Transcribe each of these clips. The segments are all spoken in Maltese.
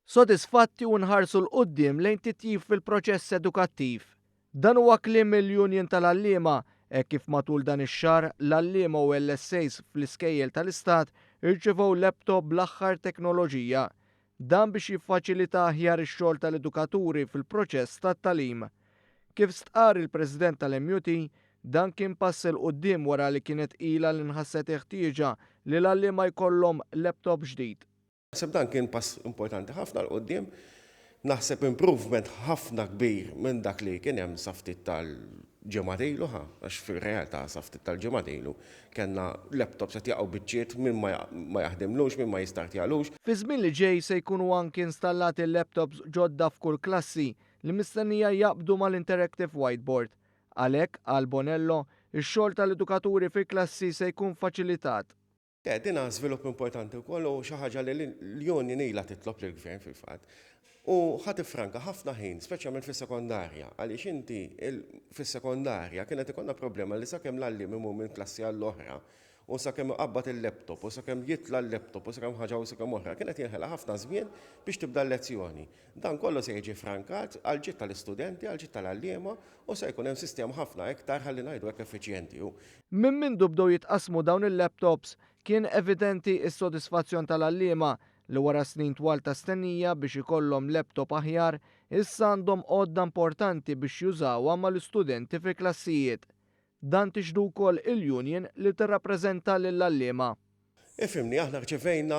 Sodisfatti u nħarsu 'l quddiem lejn titjib fil-proċess edukattiv. Dan huwa kliem mill-Union tal-Għalliema hekk kif matul dan ix-xahar l-għalliema u LSAs fl-iskejjel tal-Istat irċevew laptop bl-aħħar teknoloġija. Dan biex jiffaċilita aħjar ix-xogħol tal-edukaturi fil-proċess tat-tagħlim. Kif stqarr il-President tal-MUT, dan kien pass 'il quddiem wara li kienet ilha li nħasset il-ħtieġa li l-għalliema jkollhom laptop ġdid. Naħseb dan kien pass importanti ħafna 'l quddiem. Naħseb improvement ħafna kbir minn dak li kien hemm sa ftit tal-ġimgħat ilu ħa, għax fir-realtà sa ftit tal-ġimgħat ilu kellna laptops qed jaqgħu biċċiet min ma jaħdimlux, min ma jistartjalux. Fi żmien li ġej se jkunu anki installati laptops ġodda f'kull klassi li mistennija jaqbdu mal-interactive whiteboard. Għalhekk, qal Bonello, ix-xogħol tal-edukaturi fil-klassi se jkun faċilitat. Dina żvilupp importanti wkoll u xi ħaġa li l-union ilha titlob lill-gvern fil-fatt. U ħa tifranka ħafna ħin, speċjalment fis-sekondarja, għaliex inti fis-sekondarja kienet ikollna problema li sakemm l-għalliem imur minn klassi għall-oħra u sakemm iqabbad il-laptop u sakemm jitla' l-laptop u sakemm ħaġa u sakemm oħra, kienet jinħela ħafna żmien biex tibda l-lezzjoni. Dan kollu se jiġi frankat għall-ġid tal-istudenti, għall-ġid tal-għalliema u se jkun hemm sistema ħafna iktar ħalli ngħidu hekk effiċjenti. Minn mindu bdew jitqassmu dawn il-laptops kien evidenti s-sodisfazzjon tal-għalliema li wara snin twal ta' stennija biex ikollhom laptop aħjar, issa għandhom għodda importanti biex jużawha mal-istudenti fil-klassijiet. Dan tixhdu wkoll il-union li tirrappreżenta lill-għalliema. Ifhimni, aħna rċevejna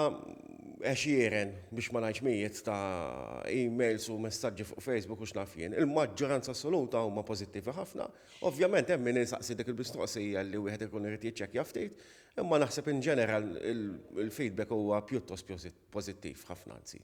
għexieren biex ma ngħidx mijiet ta' emails u messaġġi fuq Facebook u x'naf jien. Il-maġġoranza assoluta huma pożittivi ħafna. Ovvjament hemm min isaqsi dik il-mistoqsija li wieħed ikun irid jiċċekkja ftit, imma naħseb in ġeneral il-feedback huwa pjuttost pożittiv ħafna anzi.